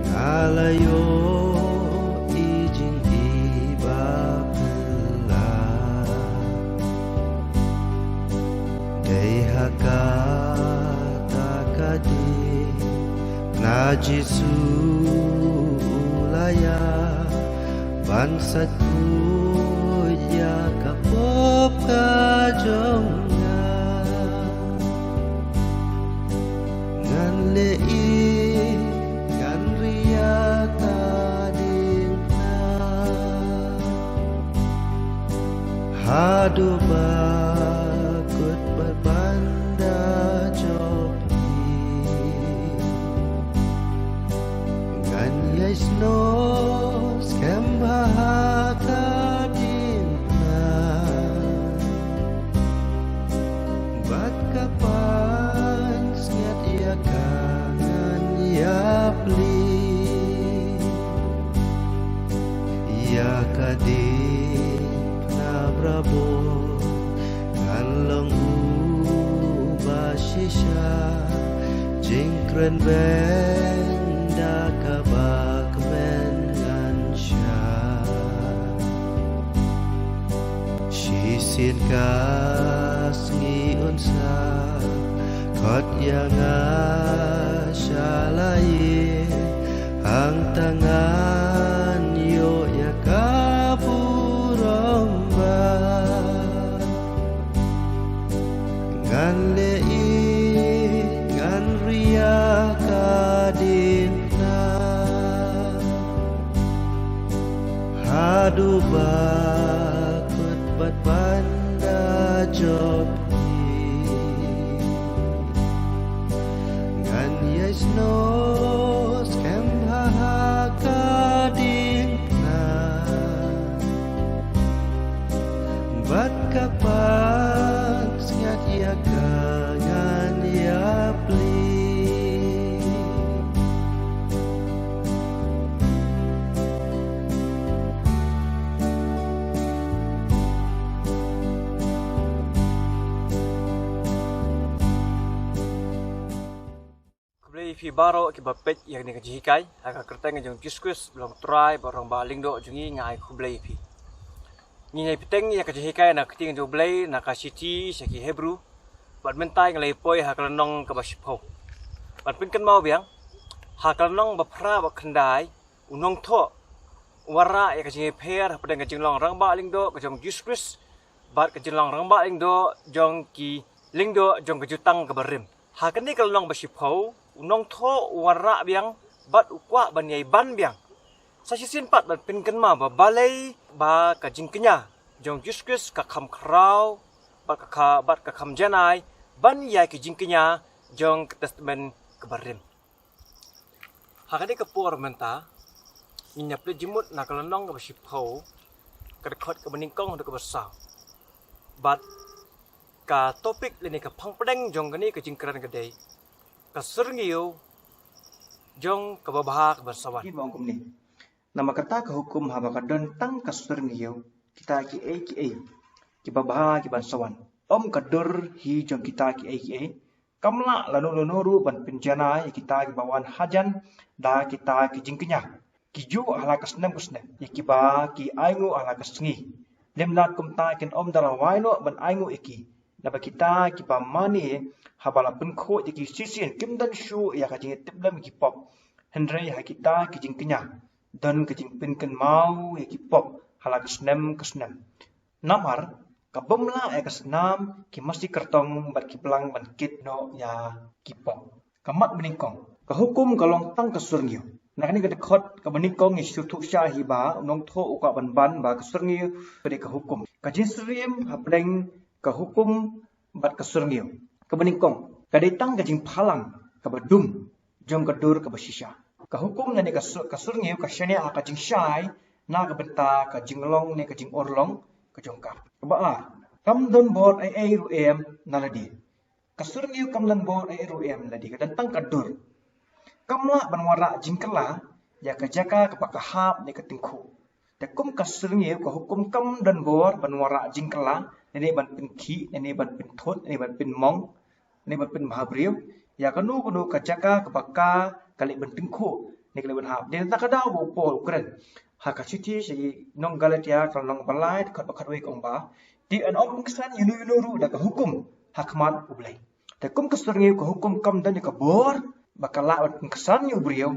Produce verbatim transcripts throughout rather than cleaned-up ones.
Nga la ïohi jingïeit ba phylla. Dei ha kata ka diengphna Jisu u la ïaid ban sait khuid ïa ka pop ka jong nga. Ngan leh ïeit, ngan ri ïa ka diengphna. Haduh ba kut bad ban da jop hi. Ngan ïai snoh skhem bha ha ka diengphna. Bad ka pansngiat ïa ka ngan ïa plie. Ïa ka diengphna barabor ngan long uba shisha. Jingkren beiñ da kaba kmen ngan shah. Shisien ka sngi un sa khot ïa nga sha la ïing, hangta ngan ïoh ïa ka burom ba ngan leh ïeit, ngan ri ïa ka diengphna. Haduh ba kut bad ban da jop hi. Ngan ïai snoh skhem bha ha ka diengphna. Bad ka pansngiat ïa ka ngan ïa plie. Khublei ïa phi baroh kiba peit ïa kane ka jinghikai ha ka kyrteng jong u Jisu Khrist, ba long Trai bad Rangbah Lyngdoh jong ngi, nga ai khublei ïa phi. Ngin ïai bteng ïa ka jinghikai na ka ktien jong U Blei na ka shithi sha ki Hebru. Bad mynta ngi la ïa poi ha ka lynnong kaba shiphew. Bad pynkynmaw biang, ha ka lynnong ba phra bad khyndai, u nongthoh u wanrah ïa ka jingïapher hapdeng ka jinglong Rangbah Lyngdoh ka jong u Jisu Khrist bad ka jinglong Rangbah Lyngdoh jong ki lyngdoh jong ka jutang kaba rim. Ha kane ka lynnong ba shiphew, u nongthoh u wanrah biang bad u kwah ban ïai ban biang sa shisien pat ban pynkynmaw ba balei ba ka jingkñia jong u Jisu Khrist ka kham khraw bad ka kha-, bad ka kham janai ban ïa ki jingkñia jong ka Testament kaba rim. Ha kane ka por mynta ngin ïa plie jingmut na ka lynnong kaba shiphew, ka dkhot kaba nyngkong haduh kaba saw. Bad ka topik lane ka phang pdeng jong kane ka jingkren ka dei ka syrngiew jong kaba bha kaban sa wan. Ki ba ong kumne. Namar kata ka hukum haba ka don tang ka syrngiew, kita kiei kiei kiba bha kiban sa wan, ym ka dur hi jong kita kiei kiei, kam lah lano lano ruh ban pynjanai ïa kita kiba wan hajan da kita ki jingkñia. Ki juh ha la ka snem ka snem ïa kiba ki ainguh ha la ka sngi. Lymda kumta kin ym da lawei noh ban ainguh ïa ki. Naba kita kiba mane haba la pynkhuid ïa ki shisien kim don shuh ïa ka jingïatiplem ïa ki pop. Hynrei ha kita ki jingkñia don ka jingpynkynmaw ïa ki pop ha la ka snem ka snem. Namar ka bym lah ïa ka snam ki masi kyrtong bad ki blang ban kit noh ïa ki pop. Ka mat ba nyngkong, ka hukum ka long tang ka syrngiew. Na kane ka dkhot kaba nyngkong ngi shu thuh shai hi ba u nongthoh u kwah ban ban ba ka syrngiew ka dei ka hukum. Ka jingsyriem hapdeng ka hukum bad ka syrngiew. Kaba nyngkong, ka dei tang ka jingphalang kaba dum jong ka dur kaba shisha. Ka hukum lane ka sur-, ka syrngiew ka shaniah ha ka jingshai na ka bynta ka jinglong ne ka jingurlong ka jong ka. Kaba ar, kam don bor ei ei ruh em na lade. Ka syrngiew kam don bor ei ei ruh em na lade, ka don tang ka dur. Kam lah ban wanrah jingkylla ïa ka jaka kaba ka hap ne ka tyngkhuh. Te kum ka syrngiew, ka hukum kam don bor ban wanrah jingkylla, ne ban pynkhih, ne ban pynthut, ne ban pynmong, ne ban pynbhabriew ïa kano kano ka jaka kaba ka ka leh ban tyngkhuh ne ka leh ban hap. Dei na kata ka daw ba u Paul u kren ha ka shithi sha ki nong Galatia ka lynnong ba lai dkhot ba khatwei ka ong ba, te yn ym pynksan ïano ïano ruh da ka hukum ha khmat U Blei. Te kum ka syrngiew ka hukum kam don ïa ka bor ba ka lah ban pynksan ïa u briew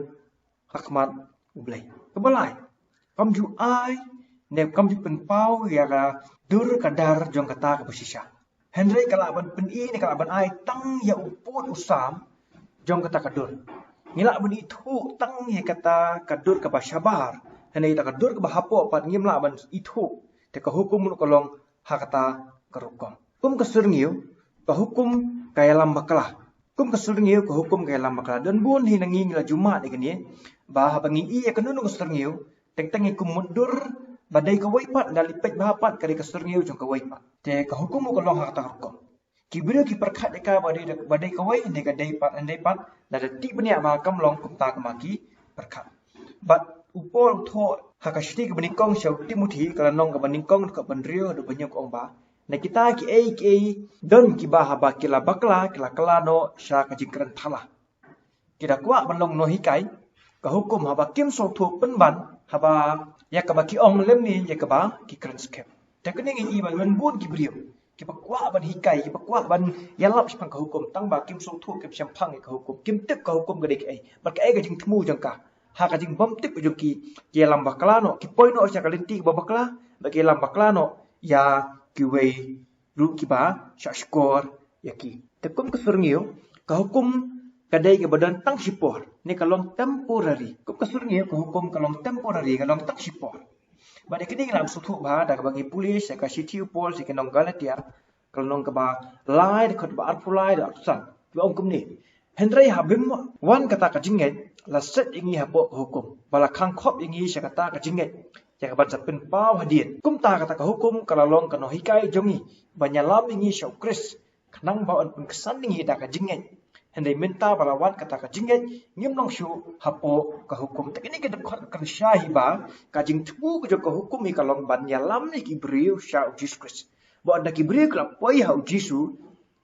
ha khmat U Blei. Kaba lai, kam ju ai ne kam ju pynpaw ïa ka dur ka dar jong kata kaba shisha. Hynrei ka lah ban pyni ne ka lah ban ai tang ïa u pud u sam jong kata ka dur. Ngi lah ban ithuh tang ïa kata ka dur kaba shabar, hynrei kata ka dur kaba hapoh pat ngim lah ban ithuh. Te ka hukum ruh ka long ha kata ka rukom. Kum ka syrngiew ka hukum ka ïalam bakla. Kum ka syrngiew ka hukum ka ïalam bakla. Don bun hi na ngi ngi la ju mad ïa kane ba haba ngi ïoh ïa kano kano ka syrngiew, teng teng ngi kum mutdur ba dei kawei pat, ngi la peit bha pat ka dei ka syrngiew jong kawei pat. Te ka hukum ka long ha kata ka rukom. Ki briew ki pyrkhat ïa ka ba dei, ba dei kawei ne ka dei pat, dei pat, lada tip bniah ba kam long kumta kumba ki pyrkhat. Bad u Paul u thoh ha ka shithi kaba nyngkong sha u Timothi ka lynnong kaba nyngkong dkhot ba hynriew haduh ba hynñiew ka ong ba, na kita kiei kiei don kiba haba ki la bakla ki la kylla noh sha ka jingkren thala. Ki da kwah ban long nonghikai, ka hukum haba kim sngewthuh pynban haba ïa kaba ki ong lymne ïa kaba ki kren skhem. Te kane ngi i ba don bun ki briew kiba kwah ban hikai, kiba kwah ban ïalap shaphang ka hukum, tang ba kim sngewthuh, kim shemphang ïa ka hukum, kim tip ka hukum ka dei kaei bad kaei ka jingthmu jong ka. Ha ka jingbym tip jong ki, ki ïalam bakla noh, ki poi noh sha ka lynti kaba bakla bad ki ïalam bakla noh ïa kiwei ruh kiba shah shkor ïa ki. Te kum ka syrngiew ka hukum ka dei kaba don tang shipor ne ka long temporary. Kum ka syrngiew ka hukum ka long temporary, ka long tang shipor. Bad ïa kane ngi la sngewthuh bha da kaba ngi pule sha ka shithi u Paul sha ki nong Galatia ka lynnong kaba lai dkhot ba arphew lai, dkhot arphew san. Kiba ong kumne, hynrei haba wan kata ka jingngeit la set ïa ngi hapoh ka hukum ba la khang khop ïa ngi sha kata ka jingngeit ïa kaban sa pynpaw hadien. Kumta kata ka hukum ka la long ka nonghikai jong ngi ban ïalam ïa ngi sha u Khrist, khnang ba un pynksan ïa ngi da ka jingngeit. Hynrei mynta ba la wan kata ka jingngeit ngim long shuh hapoh ka hukum. Te kane ka dkhot ka kren shai hi ba ka jingthmu ka jong ka hukum hi ka long ban ïalam ïa ki briew sha u Jisu Khrist. Ba ynda ki briew ki la poi ha u Jisu,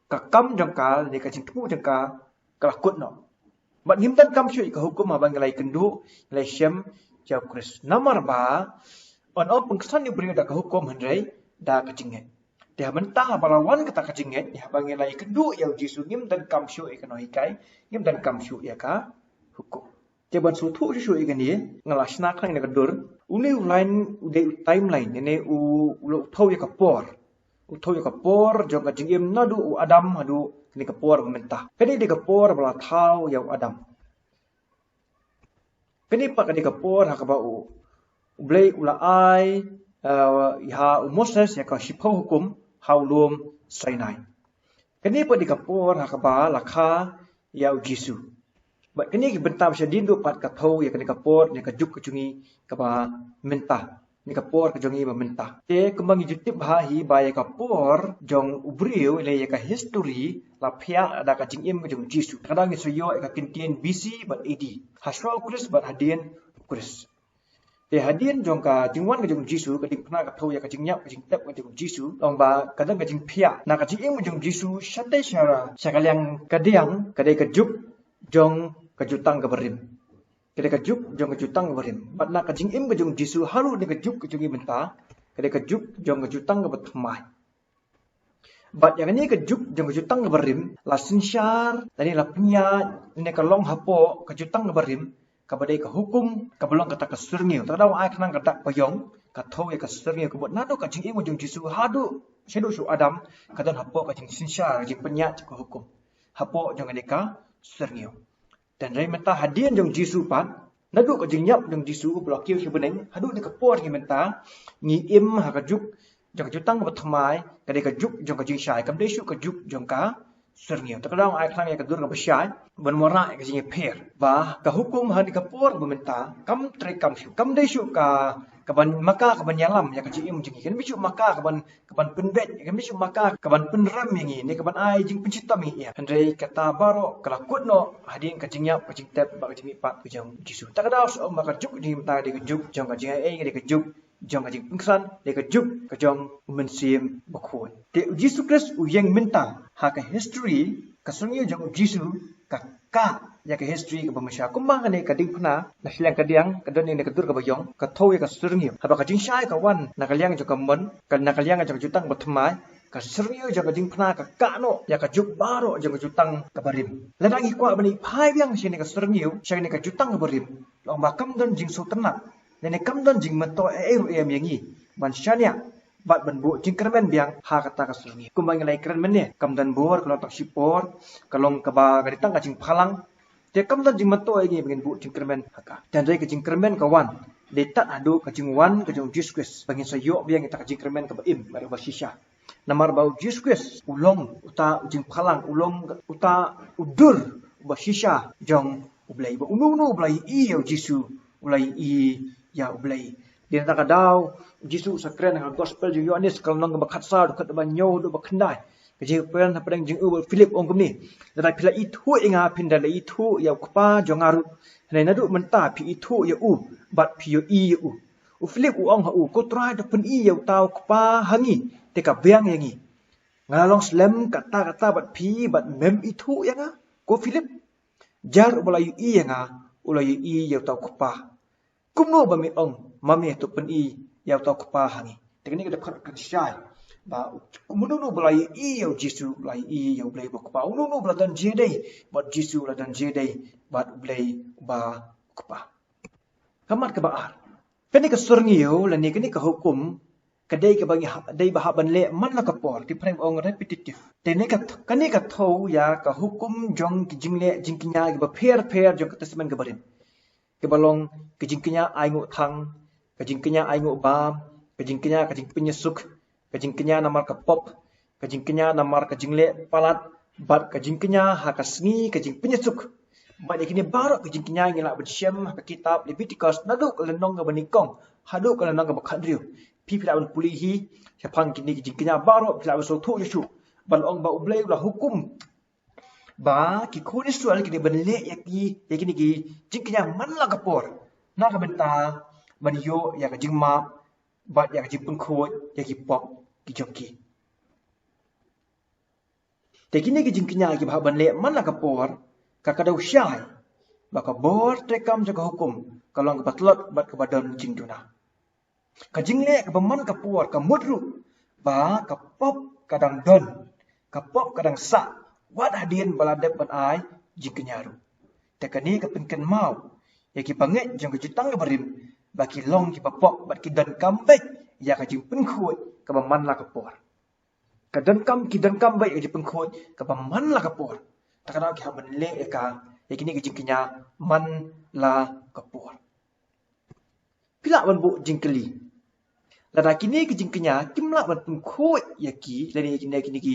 ka kam jong ka ne ka jingthmu jong ka ka la kut noh. Bad ngim donkam shuh ïa ka hukum haba ngi la ïakynduh, ngi la ïashem ïa u Khrist. Namar ba yn ym pynksan ïa u briew da ka hukum hynrei da ka jingngeit. Te ha mynta haba la wan kata ka jingngeit, haba ngi la ïakynduh ïa u Jisu, ngim donkam shuh ïa ka nonghikai, ngim donkam shuh ïa ka hukum. Te ban sngewthuh shuh shuh ïa kane, nga la shna khnang ïa ka dur. Une u lain u dei u timeline, ne u, u la, u thew ïa ka por. U thew ïa ka por jong ka jingim naduh u Adam haduh kane ka por ba mynta. Kane dei ka por ba la thaw ïa u Adam. Kane pat ka dei ka por ha kaba u, u Blei u la ai, eh, ha u Moses ïa ka shiphew hukum ha u lum Sinai. Kane pat dei ka por ha kaba la kha ïa u Jisu. Bad kane ki bynta ba shadien ruh pat ka thew ïa kane ka por ne ka juk ka jong ngi kaba mynta, ne ka por ka jong ngi ba mynta. Te kumba ngi ju tip bha hi ba ïa ka por jong u briew ne ïa ka history la phiah da ka jingim ka jong u Jisu. Ka dang ngi sa ïoh ïa ka kyntien B C bad A D. Ha shuwa u Khrist bad hadien u Khrist. Te hadien jong ka jingwan ka jong u Jisu, ka diengphna ka thew ïa ka jingïap ka jingtep ka jong u Jisu, long ba ka dang ka jingphiah na ka jingim ka jong u Jisu shatei sha, sha ka liang ka diang, ka dei ka juk jong ka jutang kaba rim. Ka dei ka juk jong ka jutang kaba rim. Bad na ka jingim ka jong u Jisu haduh ne ka juk ka jong ngi mynta, ka dei ka juk jong ka jutang kaba thymmai. Bad ïa kane ka juk jong ka jutang kaba rim la synshar lane la pynïaid lane ka long hapoh ka jutang kaba rim, kaba dei ka hukum, kaba long kata ka syrngiew. Te ka dang ai khnang ka dak ba ïong, ka thew ïa ka syrngiew, kaba naduh ka jingim ka jong u Jisu haduh shaduh sha u Adam, ka don hapoh ka jingsynshar, ka jingpynïaid jong ka hukum hapoh jong kane ka syrngiew. Te hynrei mynta hadien jong u Jisu pat, naduh ka jingïap jong u Jisu ba la kiew sha bneng haduh ne ka por ngi mynta, ngi im ha ka juk jong ka jutang kaba thymmai, ka dei ka juk jong ka jingshai, kam dei shuh ka juk jong ka syrngiew. Te ka dang ai khnang ïa ka dur kaba shai ban wanrah ïa ka jingïapher ba ka hukum ha kane ka por ba mynta kam treikam shuh, kam dei shuh ka, kaban, ma ka kaban ïalam ïa ka jingim jong ngi, kam dei shuh ma ka kaban, kaban pynbeit, kam dei shuh ma ka kaban pynrem ïa ngi ne kaban ai jingpynshitom ïa ngi. Hynrei kata baroh ka la kut noh hadien ka jingïap, ka jingtep bad ka jingmihpat ka jong u Jisu. Te ka dang shu ong ba ka juk jong ngi mynta ka dei ka juk jong ka jingaiei, ka dei ka juk jong ka jingpynksan, ka dei ka juk ka jong u Mynsiem Bakhuid. Te u Jisu Khrist u ïeng mynta ha ka history, ka syrngiew jong u Jisu ka kah ïa ka history kaba mynshuwa. Kumba kane ka diengphna na shiliang ka diang ka don ïa kane ka dur kaba ïong, ka thew ïa ka syrngiew. Haba ka jingshai ka wan na ka liang jong ka mon, ka na ka liang jong ka jutang bathymmai, ka syrngiew jong ka diengphna ka kah noh ïa ka juk baroh jong ka jutang kaba rim. Lada ngi kwah ban ïaphai biang sha kane ka syrngiew, sha kane ka jutang kaba rim, long ba kam don jingsngewtynnat, lane kam don jingmyntoi ei ei ruh ïa ngi ban shaniah bad ban buh jingkyrmen biang ha kata ka syrngiew. Kumba ngi la ïakren mynne, kam don bor, ka long tang shipor, ka long kaba ka dei tang ka jingphalang. Te kam don jingmyntoi ïa ngi ba ngin buh jingkyrmen ha ka. Te hynrei ka jingkyrmen ka wan, dei tad haduh ka jingwan ka jong u Jisu Khrist ba ngin sa ïoh biang ïa kata ka jingkyrmen kaba im bad kaba shisha. Namar ba u Jisu Khrist u long uta u jingphalang, u long uta u dur uba shisha jong U Blei. Ba uno uno uba la ïohi ïa u Jisu u la ïohi ïa U Blei. Dei na kata ka daw u Jisu u sa kren ha ka gospel jong u Ïoannis ka lynnong kaba khatsaw, dkhot ba hynñiew haduh ba khyndai. Ka jingkren hapdeng jong u bad u Philip, ong kumne: Lada phi la ithuh ïa nga, phin da la ithuh ïa u Kpa jong nga ruh. Hynrei naduh mynta phi ithuh ïa u bad phi ïohi ïa u. U Philip u ong ha u: Ko Trai, to pyni ïa uta u Kpa ha ngi, te ka biang ïa ngi. Nga la long slem katta katta bad phi bad mem ithuh ïa nga, ko Philip? Jar uba la ïohi ïa nga, u la ïohi ïa uta u Kpa. Kumno ba me ong, ma me, to pyni ïa uta u Kpa ha ngi? Te kane ka dei ka dkhot kaba shai. Ba uno uno uba la ïohi ïa u Jisu u la ïohi ïa U Blei uba u Kpa. Uno uno uba la don jingïadei bad u Jisu u la don jingïadei bad U Blei uba u Kpa. Ka mat kaba ar. Kane ka syrngiew lane kane ka hukum ka dei kaba ngi ha-, dei ba hap ban leh man la ka por, te pyrshang ong repetitive. Te ne ka th-, kane ka thew ïa ka hukum jong ki jingleh jingkñia kiba pher pher jong ka Testament kaba rim. Kiba long ka jingkñia ainguh thang, ka jingkñia ainguh bam, ka jingkñia ka jingpynïasuk, ka jingkñia namar ka pop, ka jingkñia namar ka jingleh palat, bad ka jingkñia ha ka sngi ka jingpynïasuk. Bad ïa kine baroh ka jingkñia ngi lah ban shem ha ka kitab Leviticus naduh ka lynnong kaba nyngkong haduh ka lynnong kaba khathynriew. Phi phi lah ban pule hi shaphang kine ki jingkñia baroh, phi lah ban sngewthuh shuh shuh. Ban ong ba U Blei u la hukum ba ki khun Israel ki dei ban leh ïa ki, ïa kine ki jingkñia man la ka por, na ka bynta ban ïoh ïa ka jingmap bad ïa ka jingpynkhuid ïa ki pop ki jong ki. Te kine ki jingkñia kiba hap ban leh man la ka por, ka ka daw shai ba ka bor treikam jong ka hukum ka long kaba tlot bad kaba don jingduna. Ka jingleh kaba man ka por ka mut ruh ba ka pop ka dang don, ka pop ka dang sah wat hadien ba la dep ban ai jingkñia ruh. Te kane ka pynkynmaw ïa ki bangeit jong ka jutang kaba rim ba ki long kiba pop bad ki donkam beit ïa ka jingpynkhuid kaba man la ka por. Ka donkam, ki donkam beit ïa ka jingpynkhuid kaba man la ka por. Ta ka daw ki hap ban leh ïa ka, ïa kine ki jingkñia man la ka por. Phi lah ban buh jingkylli. Lada kine ki jingkñia kim lah ban pynkhuid ïa ki, lane ïa kine, kine ki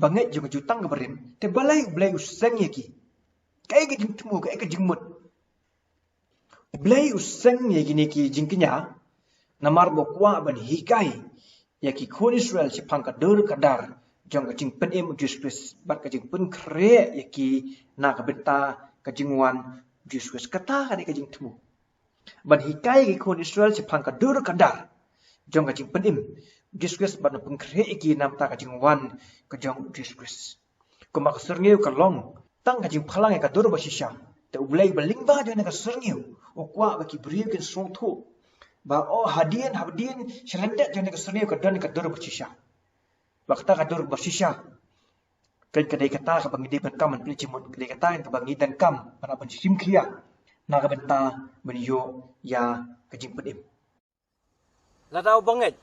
bangeit jong ka jutang kaba rim, te balei U Blei u seng ïa ki? Kaei ka jingthmu, kaei ka jingmut? U Blei u seng ïa kine ki jingkñia namar ba u kwah ban hikai ïa ki khun Israel shaphang ka dur ka dar jong ka jingpynim u Jisu Khrist bad ka jingpynkhreh ïa ki na ka bynta ka jingwan u Jisu Khrist. Kata ka dei ka jingthmu. Ban hikai ïa ki khun Israel shaphang ka dur ka dar jong ka jingpynim u Jisu Khrist bad ban pynkhreh ïa ki na ka bynta ka jingwan ka jong u Jisu Khrist. Kumba ka syrngiew ka long tang ka jingphalang ïa ka dur ba shisha, te U Blei ba lyngba jong kane ka syrngiew u kwah ba ki briew kin sngewthuh ba, oh, hadien, hadien sha lyndet jong kane ka syrngiew ka don ka dur ba shisha. Ba kata ka dur ba shisha ka dei kata kaba ngi dei ban kam ban pynleit jingmut, ka dei kata kaba ngi donkam ban, ban shim khia na ka bynta ban ïoh ïa ka jingpynim. Lada u bangeit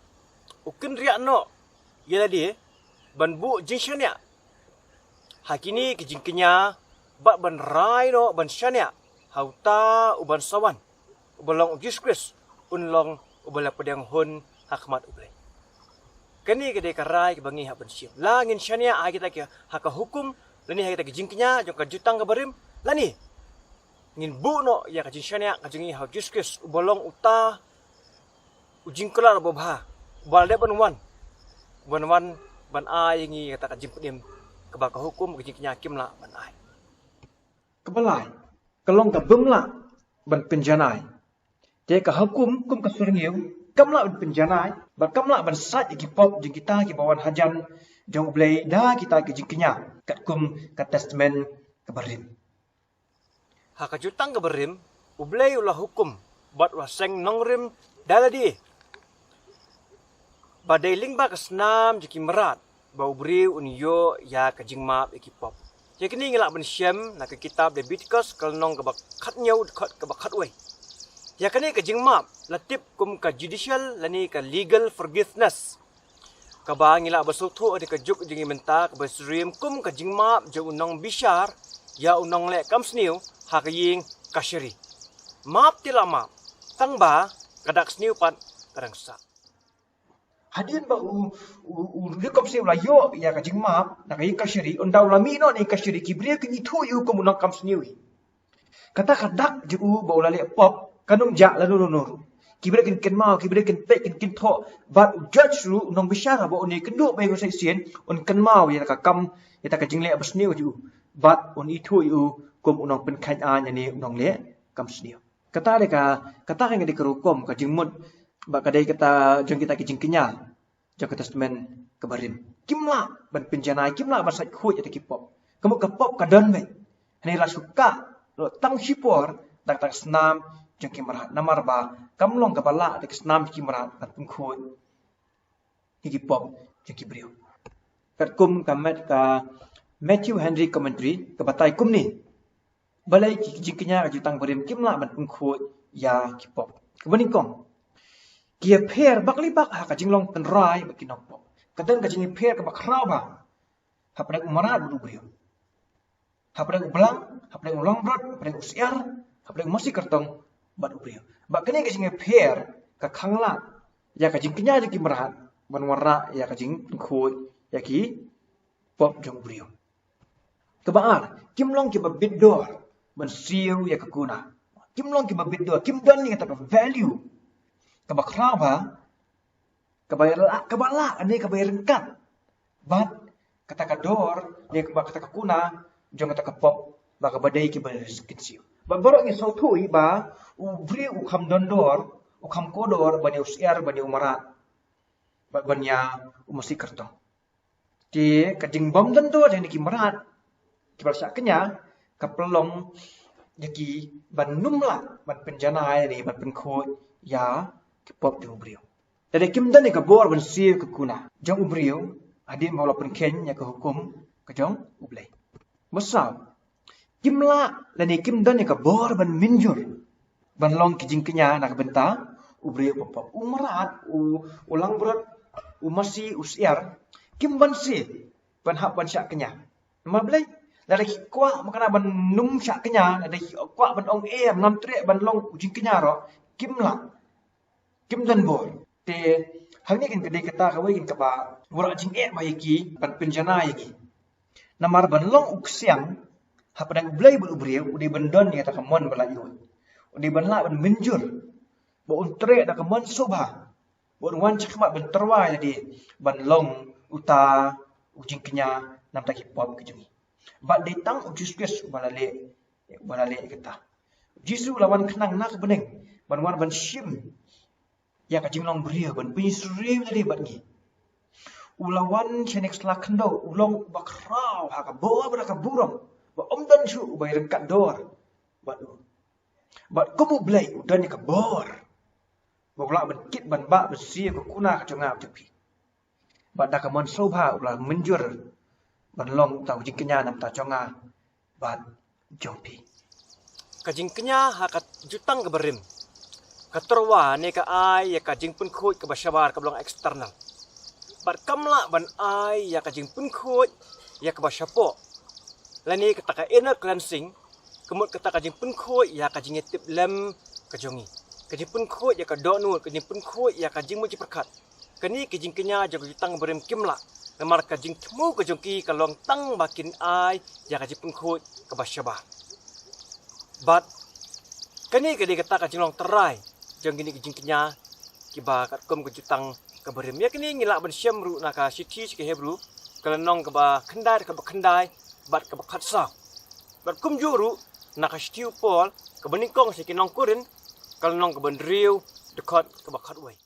u kynriah noh ïa lade ban buh jingshaniah ha kine ki jingkñia bad ban rai noh ban shaniah ha uta uban sa wan, uba long u Jisu Khrist, un long uba la pdiang hun ha khmat U Blei. Kane ka dei ka rai kaba ngi hap ban shim. La ngin shaniah ha kita ki, ha ka hukum, lane ha kita ki jingkñia jong ka jutang kaba rim, lane ngin buh noh ïa ka jingshaniah ka jong ngi ha u Jisu Khrist, uba long uta u jingkular uba bha, uba la dep ban wan, ban wan ban ai ïa ngi kata ka jingpynim kaba ka hukum, ka jingkñia kim lah ban ai. Kaba lai, ka long ka bym lah ban pynjanai. Te ka hukum kum ka syrngiew kam lah ban pynjanai bad kam lah ban sait ïa ki pop jong kita kiba wan hajan jong U Blei da kita ki jingkñia katkum ka Testament kaba rim. Ha ka jutang kaba rim, U Blei u la hukum bad u la seng nongrim da lade ba dei lyngba ka snam jong ki mrad ba u briew un ïoh ïa ka jingmap ïa ki pop. Ïa kane ngi lah ban shem na ka kitab Leviticus ka lynnong kaba khathynñiew dkhot kaba khatwei. Ïa kane ka jingmap la tip kum ka judicial lane ka legal forgiveness, kaba ngi lah ban sngewthuh ha ka juk jong ngi mynta kaba syriem kum ka jingmap jong u nongbishar ïa u nongleh kam sniew ha ka ïing kashari. Map te la map, tang ba ka dak sniew pat ka dang sah. Hadien ba u u u nongleh kam sniew la ïoh ïa ka jingmap na ka ïing kashari, ynda u la mih noh na ïing kashari, ki briew kin ithuh ïa u kum u nongkam sniew hi. Kata ka dak jong u ba u la leh pop kan ym jah lano lano ruh. Ki briew kin kynmaw, ki briew kin peit, kin kynthoh bad u judge ruh, u nongbishar, ba une kynduh ba ïa u sa shisien, un kynmaw ïa ka kam, ïa ka jingleh basniew jong u bad un ithuh ïa u kum u nongpynkheiñ aiñ ne u nongleh kam sniew. Kata dei ka, kata ka dei ka rukom, ka jingmut ba ka dei kata jong kita ki jingkñia jong ka Testament kaba rim. Kim lah ban pynjanai, kim lah ban sait khuid ïa ki pop. Ka mut ka pop ka don beit. Hynrei la shu kah lut tang shipor da ka snam jong ki mrad. Namar ba kam long kaba lah da ka snam jong ki mrad ban pynkhuid ïa ki pop jong ki briew. Katkum ka met ka Matthew Henry Commentary ka batai kumne. Balei ki jingkñia ka jutang barim kim lah ban pynkhuid ïa ki pop. Kaba nyngkong, ki ïapher bak li bak ha ka jinglong tynrai bad ki nongpop. Ka don ka jingïapher kaba khraw bha hapdeng u mrad bad u briew, hapdeng u blang, hapdeng u langbrot, hapdeng u syiar, hapdeng u masi kyrtong bad u briew. Bad kane ka jingïapher ka khang lah ïa ka jingkñia jong ki mrad ban wanrah ïa ka jingpynkhuid ïa ki pop jong u briew. Kaba ar, kim long kiba bit dor ban siew ïa ka kuna. Kim long kiba bit dor, kim don ïa kata ka value kaba khraw bha, kaba lah, kaba lah ne kaba ryngkat bad kata ka dor ne kaba kata ka kuna jong kata ka pop ba kaba dei kiba kin siew. Bad baroh ngi sngewthuh ba u briew u kham don dor, u kham kordor ban ïa u syiar, ban ïa u mrad bad ban ïa u masi kyrtong. Te ka jingbym don dor jong ki mrad kiba la shah kñia ka pynlong ïa ki ban ym lah ban pynjanai ne ban pynkhuid ïa ki pop jong u briew. Te dei kim don ïa ka bor ban siew ïa ka kuna jong u briew hadien ba u la pynkheiñ ïa ka hukum ka jong U Blei. Ba saw, kim lah lane kim don ïa ka bor ban mynjur ban long ki jingkñia na ka bynta u briew uba pop. U mrad, u, u langbrot, u masi, u syiar, kim banse ban hap ban shah kñia. Namar balei? Lada ki kwah mynta ban ym shah kñia, lada ki kwah ban ong eh, ngam treh ban long u jingkñia ruh, kim lah, kim don bor. Te hangne keiñ ka dei kata kawei keiñ kaba wanrah jingeh bha ïa ki ban pynjanai ïa ki. Namar ban long u ksiang hapdeng U Blei bad u briew, u dei ban don ïa kata ka mon ba la ïoh. U dei ban lah ban mynjur ba un treh da ka mon sngewbha, ba un wan shakhmat ban tyrwa ïa lade ban long uta u jingkñia na ka bynta ki pop ki jong ngi. Bad dei tang U Jisu Khrist uba la leh, uba la leh ïa kata. U Jisu u la wan khnang na ka bneng ban wan ban shim ïa ka jinglong briew, ban pynsyriem ïa lade bad ngi. U la wan sha kane ka sla khyndew, u long uba khraw ha ka bor bad ha ka burom, ba ym don shuh uba ïaryngkat dor bad u. Bad kum U Blei u don ïa ka bor ba u lah ban kit ban bah ban siew ïa ka kuna ka jong nga bad jong phi. Bad da ka mon sngewbha u la mynjur ban long uta u jingkñia na ka bynta jong nga bad jong phi. Ka jingkñia ha ka jutang kaba rim ka tyrwa ne ka ai ïa ka jingpynkhuid kaba shabar kaba long external. Bad kam lah ban ai ïa ka jingpynkhuid ïa kaba shapoh, lane kata ka inner cleansing, ka mut kata ka jingpynkhuid ïa ka jingïatiplem ka jong ngi, ka jingpynkhuid ïa ka dohnud, ka jingpynkhuid ïa ka jingmut jingpyrkhat. Kane ka jingkñia jong ka jutang barim kim lah, namar ka jingthmu ka jong ki ka long tang ba kin ai ïa ka jingpynkhuid kaba shabar. Bad kane ka dei kata ka jinglong tynrai jong kine ki jingkñia kiba katkum ka jutang kaba rim. Ïa kane ngi lah ban shem ruh na ka shithi sha ki Hebru ka lynnong kaba khyndai, kaba khyndai bad kaba khatsaw. Bad kumjuh ruh na ka shithi u Paul kaba nyngkong sha ki nong Korinth ka lynnong kaba hynriew, dkhot kaba khatwei.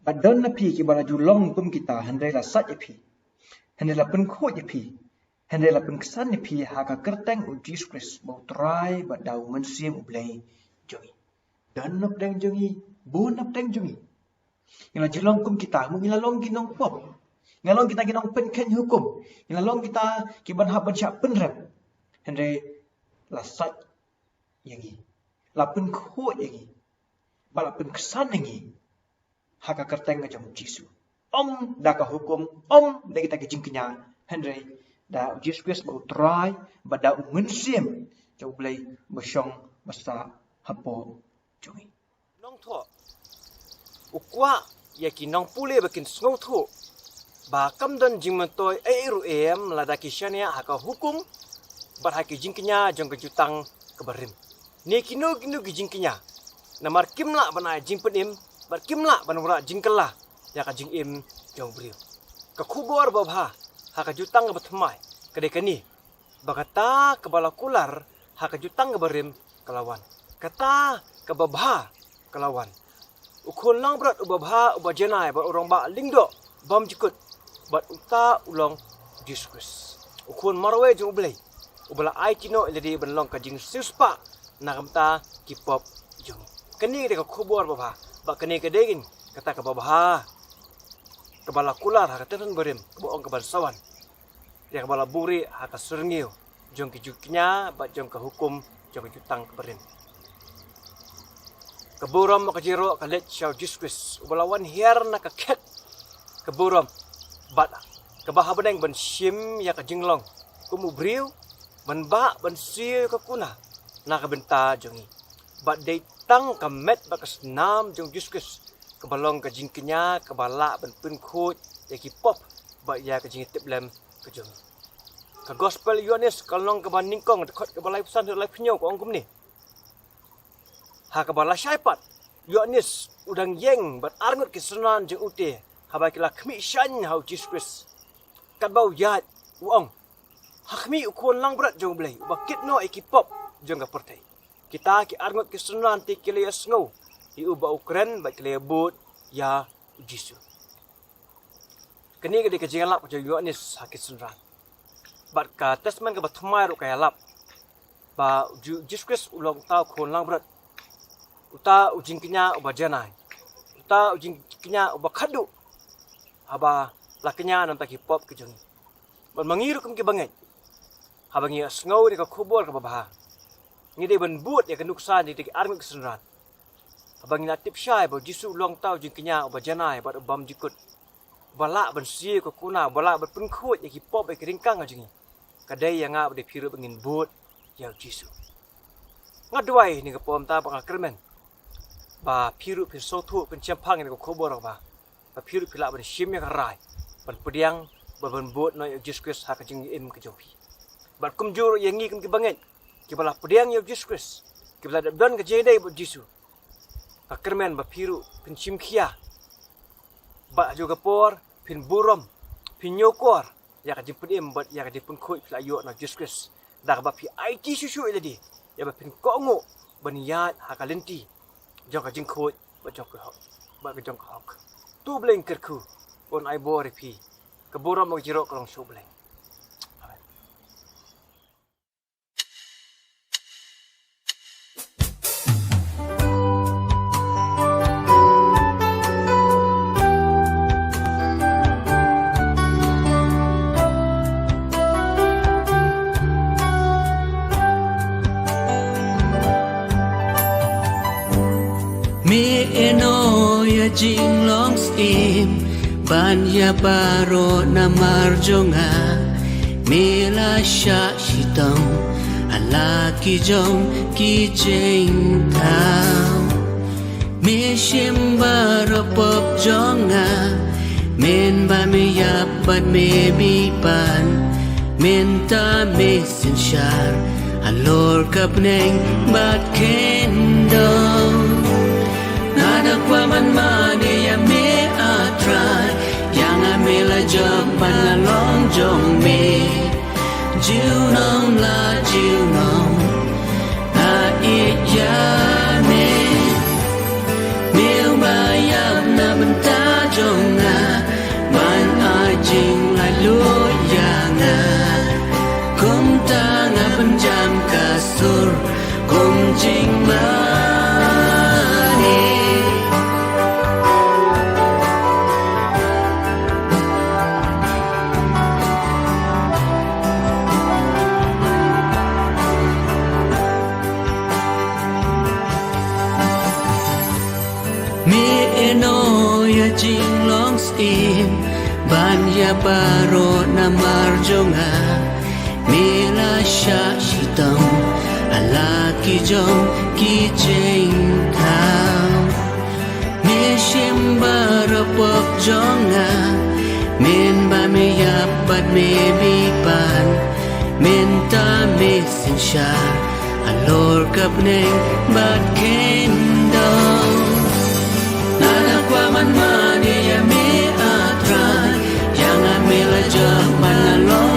Bad don na phi kiba la ju long kum kita, hynrei la sait ïa phi, hynrei la pynkhuid ïa phi, Hynrei la pynksan ïa phi ha ka kyrteng u Jisu Khrist ba u Trai bad da u Mynsiem u Blei jong ngi. Don napdeng jong ngi, bun napdeng jong ngi. Ngi la jinglong kum kita, ngi la long ki nongpop. Ngi la long kita ki nongpynkheiñ hukum. Ngi la long kita ki ban hap ban shah pynrem. Hynrei la sait ïa ngi. La pynkhuid ïa ngi. Ba la pynksan ïa ngi. Ha ka kyrteng ka jong u Jisu. Ym da ka hukum, ym da kita ki jingkñia, hynrei da u Jisu Khrist ba u Trai, bad da u Mynsiem jong u Blei ba shong ba sah hapoh jong ngi. Nongthoh u kwah ïa ki nongpule ba kin sngewthuh ba kam don jingmyntoi ei ei ruh em lada ki shaniah ha ka hukum bad ha ki jingkñia jong ka jutang kaba rim. Ne kino kino ki jingkñia, namar kim lah ban ai jingpynim bad kim lah ban wanrah jingkylla ïa ka jingim jong u briew. Ka khubor babha ha ka jutang kaba thymmai ka dei kane, ba kata kaba la kular ha ka jutang kaba rim ka la wan. Kata kaba bha ka la wan. U khun langbrot uba bha, uba janai bad u rangbah lyngdoh bymjukut, bad uta u long Jisu Khrist, u khun marwei jong u Blei, uba la aiti noh ïa lade ban long ka jingsiewspah na ka bynta ki pop jong ngi. Kane ka dei ka khubor babha, bad kane ka dei kata kaba bha kaba la kular ha ka tymmen barim kaba ong ka ban sa wan, ïa kaba la buhrieh ha ka syrngiew jong ki jingkñia bad jong ka hukum jong ka jutang kaba rim. Ka burom bad ka jingïaroh ka leit sha u Jisu Khrist uba la wan hiar na ka khet ka burom bad kaba ha bneng ban shim ïa ka jinglong kum u briew, ban bah ban siew ïa ka kuna na ka bynta jong ngi. Bad dei tang ka met bad ka snam jong u Jisu Khrist kaba long ka jingkñia kaba lah ban pynkhuid ïa ki pop bad ïa ka jingtiplem ka jong ngi. Ka Gospel Ïoannis ka lynnong kaba nyngkong, dkhot kaba laiphew san haduh laiphew hynñiew ka ong kumne: Ha kaba lashai pat, u Ïoannis u dang ïeng bad arngut ki synran jong u te, haba ki la khmih shaiñ ha u Jisu Khrist. Katba u ïaid, u ong: Ha khmih u khun langbrot jong u Blei, uba kit noh ïa ki pop jong ka pyrthei. Kita ki arngut ki synran te ki la ïasngew ïa u ba u kren bad ki la ïabud ïa u Jisu. Kane ka dei ka jingïalap ka jong u Ïoannis ha ki synran. Bad ka Testament kaba thymmai ruh ka ïalap ba u Ju-, Jisu Khrist u long uta u khun langbrot, uta u jingkñia uba janai, uta u jingkñia uba khatduh, haba la kñia namar ki pop ki jong ngi. Bad ma ngi ruh kum ki bangeit, haba ngi ïasngew ïa ka khubor kaba bha, ngi dei ban bud ïa ka nuksa jong kita ki arngut ki synran. Haba ngi la tip shai ba u Jisu u long uta u jingkñia uba janai bad u bymjukut, uba lah ban siew ïa ka kuna, uba lah ban pynkhuid ïa ki pop bad ki jingkang ka jong ngi, ka dei ïa nga bad ïa phi ruh ba ngin bud ïa u Jisu. Nga duwai ha kane ka por mynta ba nga kyrmen ba phi ruh phin sngewthuh, phin shemphang ïa kane ka khubor kaba bha, ba phi ruh phi lah ban shim ïa ka rai ban pdiang bad ban bud noh ïa u Jisu Khrist ha ka jingim ka jong phi. Bad kumjuh ruh ïa ngi kum ki bangeit kiba la pdiang ïa u Jisu Khrist, kiba la dep don ka jingïadei bad u Jisu, nga kyrmen ba phi ruh phin shim khia, bad ha kajuh ka por phin burom, phin ñiewkor ïa ka jingpynim bad ïa ka jingpynkhuid phi la ïoh na u Jisu Khrist, da kaba phi aiti shuh shuh ïa lade, ïa ba phin kohnguh ban ïaid ha ka lynti jong ka jingkhuid bad jong ka hok, bad ka jong ka hok. To U Blei un kyrkhu, un ai bor ïa phi. Ka burom bad ka jingïaroh ka long sha U Blei. Amen. Me ïehnoh ïa ka jinglong syiem ban ïa baroh namar jong nga. Me la shah shitom ha la ki jong ki jingthaw. Me shim baroh pop jong nga. Men ba me ïap bad me mih pan. Mynta me synshar halor ka bneng bad khyndong. Nga da kwah ban mane ïa me, A Trai, ïa nga me la jop ban long jong me. Junom la junom, nga ïeit ïa me. Me uba ïap na bynta jong nga, ban ai jinglaitluid ïa nga. Noh ïa jinglong syiem ban ïa baroh namar jong nga. Me la shah shitom ha la ki jong ki jingthaw. Me shim baroh pop jong nga. Mynba me ïap bad me bipan, mynta me synshar halor ka bneng bad khyndong. Nga da kwah man mane ïa me, A Trai, ïa nga me la jah ban long